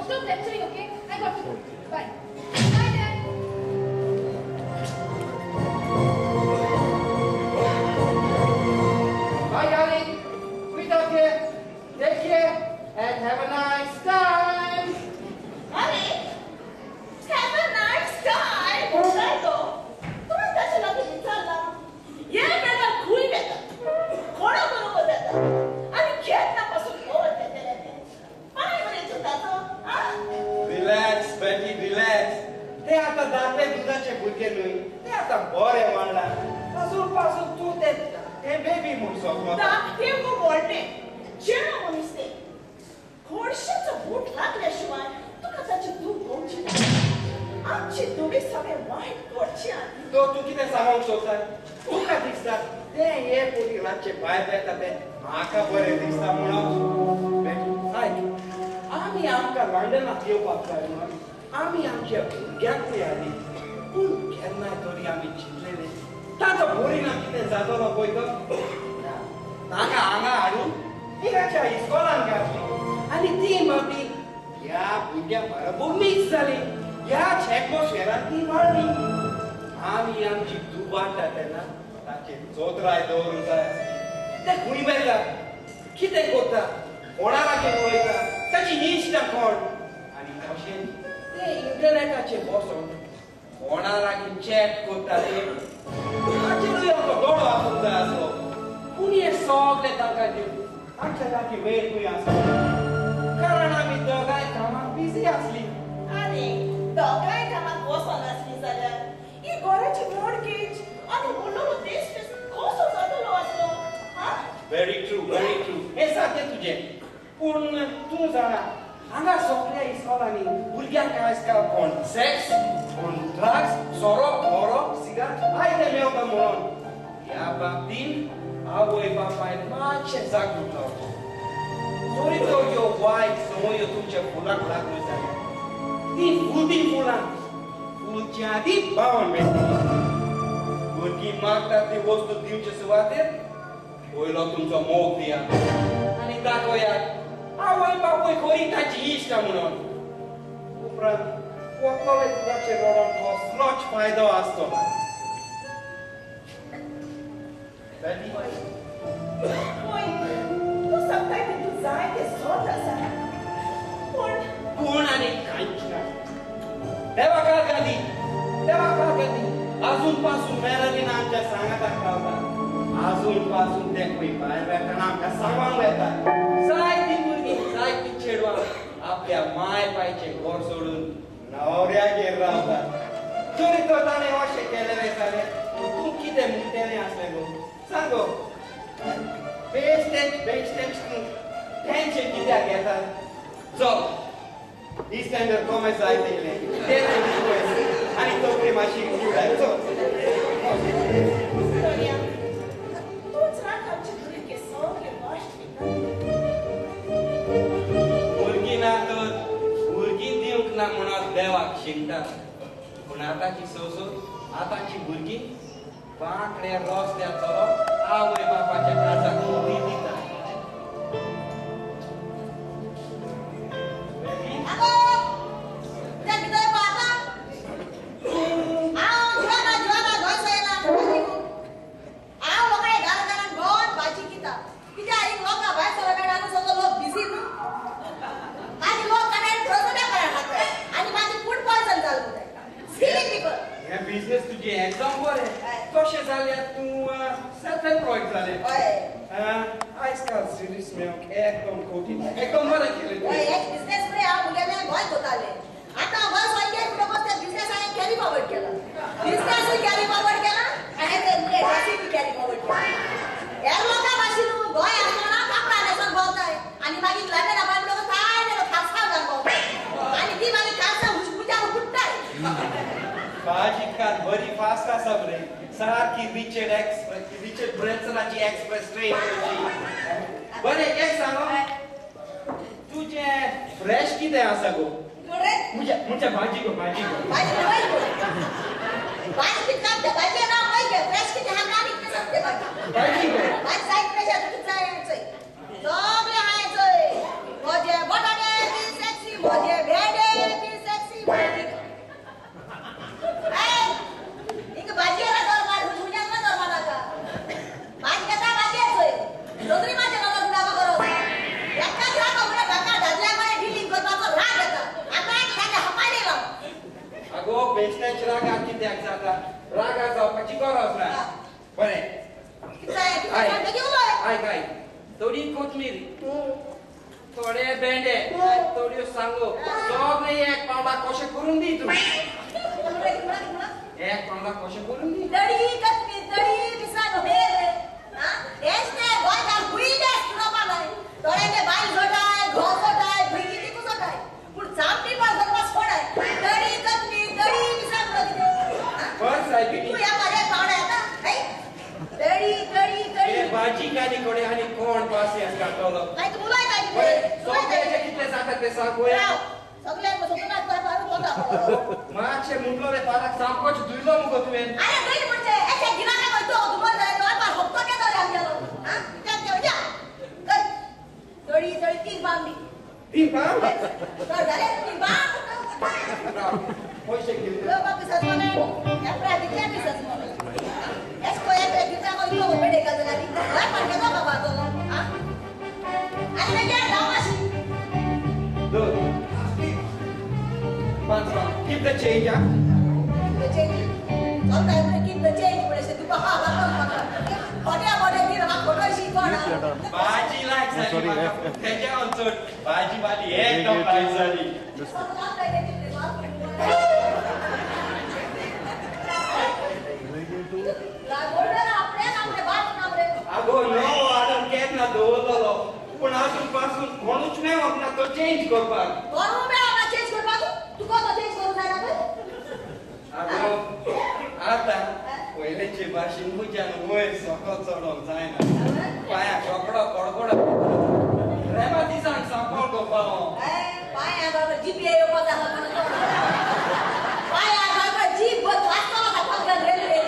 Stop lecturing, okay? I got to go. Bye. Bye, Dad. Bye, darling. Sweetheart here. Take care and have a nice time. Honey, have a nice time. जाय गो, तुवें ताचे लागीं विचारलां हे वेळार खंय वेता, कोणा बरोबर वेता आनी केन्ना पासून भोंवत येतलें तें? पांय मरे ताचो. रिलॅक्स बेटी, रिलॅक्स. ते आतां धाकले दुदाचे भुरगे न्हय, ते आतां बरे वाडला. अजून पासून तूं ते ते बेबी म्हूण सोगलो. धाकटे गो व्हडले चेडो मनीस ते खोडशेचो बूट लागल्या शिवाय तुका ताची दूख पळोवची ना. आमची दुडी सगळें वायट करची आनी तो तूं कितें सांगूंक सोदता? तुका दिसता ते हे पोरी रातचे भायर वेता ते म्हाका बरें दिसता म्हणून? बेटी आयक, आमी आमकां लंडनाक येवपाक जाय म्हणून आमी आमच्या भुरग्यांकूय हाडली, पूण केन्नाय तरी आमी चिंतलेलें ताचो परिणाम कितें जातलो पळय तो. ताका हांगा हाडून हिंगाच्या इस्कॉलान घातली आनी ती बाबडी ह्या भुरग्यां बरोबर मिक्स जाली. ह्याच एटमॉस्फियरान ती वाडली. आमी आमची दुबाडटा तेन्ना ताचेर चोत्राय दवरूंक जाय आसली. ते खंय वेता, कितें करता, कोणा लागीं उलयता, ताची इश्टां कोण, आनी तशेंच ते इंटरनॅटाचेर बसोन कोणा लागीं चॅट करता ते ताचेरूय आमचो दोळो आसूंक जाय आसलो. पूण हें सगळें तांकां दिवन आमच्या लागीं वेळ खंय आसलो, कारण आमी दोगांय कामाक बिजी आसली. आनी दोगांय कामाक वचोन आसली जाल्यार ही घराची मॉर्गेज आनी व्हडलो बिजनेस कसो जातलो आसलो? Very true, very true. हें सारकें तुजें. पूण तूं जाणा हांगा सगळ्या इस्कॉलांनी भुरग्यांक आयजकाल कोण सेक्स, कोण ड्रग्स, सोरो, बोरो, सिगार आयतें मेवता म्हणून ह्या बाबतीन आवय बापायन मातशें जागृत रावचें. तरी तो ह्यो वायट संवयो तुमच्या फुलांक लागल्यो जाल्यार ती फुलती फुलां फुलच्या आदीं बावन मेळटली. भुरगीं मागतात ती वस्तू दिवचे सुवातेर पयलो तुमचो मोग दियात आनी दाखयात आवय बापूय खरी ताची इश्टां म्हणून. उपरांत वतले दुदाचेर रडोन कसलोच फायदो आसचो ना. तूं सांगताय तें तूं जाय तें सत आसा, पूण पूण आनी कांयच ना. देवा काल गादी, देवा काल गादी. अजून पासून मेरलीन आमच्या सांगाताक रावता. अजून पासून ते खंय भायर वेतना आमकां सांगोंक वेता. जायतीं भुरगीं, जायतीं चेडवां आपल्या माय पायचें घर सोडून न्हवऱ्यागेर रावतात. तरी तर ताणें अशें केलेलें जाल्यार तूं कितें म्हणटलें आसलें गो? सांग गो. बेश्टेंच बेश्टेंच तूं टेन्शन कित्याक घेता? चल, इस्टँडर कॉमर्स जायते येयलें तें रिक्वेस्ट आनी तकली मातशी उगडाय. चल तूंच राख आमचे भुरगे सगळे वाश्ट विता. भुरगीं ना तर भुरगीं दिवंक ना म्हणून देवाक शिणटा, पूण आतांची सोसून आतांची भुरगीं बांकड्या रस्त्यार चलप आवय बापाच्या काळजाक मोदी दिता. बिजनेस तुजें एकदम बरें. तशें जाल्यार तूं सेल्फ एम्प्लॉयड जालें. आयजकाल सिरीज मेळोवंक एकदम कठीण. एकदम बरें केलें तुवें. एक बिजनेस मरे हांव मुगेलें गोंय कोतालें. आतां गोंय सोडलें म्हणटकच तें बिजनेस हांवें कॅरी फॉरवर्ड केला. बिजनेसूय कॅरी फॉरवर्ड केला आनी तें मुगे ड्रेसूय बी कॅरी फॉरवर्ड केला. हेर लोकां भाशेन न्हू गोंय आसतना कापडां न्हेसोन भोंवताय आनी मागीर लंडना भायर म्हणटकच जायते लोक खारसांव घालून भोंवताय आनी ती मागीर खारसांव हुसपुच्यान उडटाय. भाजी काल बरी फास्ट आसा मरे. सारकी रिचर्ड एक्सप्रेस, रिचर्ड ब्रॅन्सनाची एक्सप्रेस ट्रेन कशी. बरें एक सांगो, तुजें फ्रेश कितें आसा गो? म्हणजे भाजी गो, भाजी गो. भाजी भाजी कितें कापता? भाजी ना वय फ्रेश कितें हांगा आनी कितें सांगते भाजी. भाजी गो. भाजी जाय फ्रेश आसा तुका जाय चोय. सगळें आहाय चोय. म्हजे बटाटे बी सेक्सी, म्हजे भेंडे बेश्ट्यांच रागार कित्याक जाता? रागार जावपाची गरज ना. बरें, आयक आयक, थोडी कोथमीर, थोडे भेंडे, थोड्यो सांगो, सगळे एक पावला कशें करून दी तूं. एक पावला कशें करून दी. दडी कोथमीर दडी मिरसांगो भेंडे हेच ते गोंयकार भुंयेच तुरपालाय. थोड्यांचे बायल जोटाय, घोव जोटाय, भुरगीं तिकू जोटाय, पूण चामटी पण करपाक सोडाय. दडी कोथमीर दडी मिरसांगो कितें तूं ह्या पाड्याक पावडा येता दडी दडी दडी. भाजी कानी कडे आनी कोण पासियेंस काडटलो? मागीर तूं उलयता कितें? सगळ्याचें कितलें जाता तें सांग पळोवया. सगळ्यांक सगळ्यांक मातशें म्हटलो रे पाराक सामकोच धुयलो मुगो तुवें. आरे धुयलो म्हणजे एशें गिरायक वयतो धुमर जाय पार हप्तो केलो रे आमगेलो. आं कर दडी दडी तीन पावंड दी. तीन पावंड? चड जालें तीन पावंड. पयशे घेवन Keep the change, huh? Keep the change. Sometimes we keep the change, but I said, भाजी लायक जाली तेज्या चड भाजी वाली एकदम लायक जाली. आगो नवो हाडून केन्ना दवरतलो, पूण आजून पासून कोणूच मेळोंक ना तो चेंज करपाक. कोणू मेळोंक ना चेंज करपाक? तुका तो चेंज करूंक जायना पळय. आगो आतां पयलेचे भाशेन म्हज्यान वयर सकल चडोंक जायना. पांयाक रोकडो कडकडो रेमा दिसान सांपळ गो पावो. पांयाक बाबा जीप येवपा जाता पांयाक बाबा जीप वाचतलो का रेल्वे.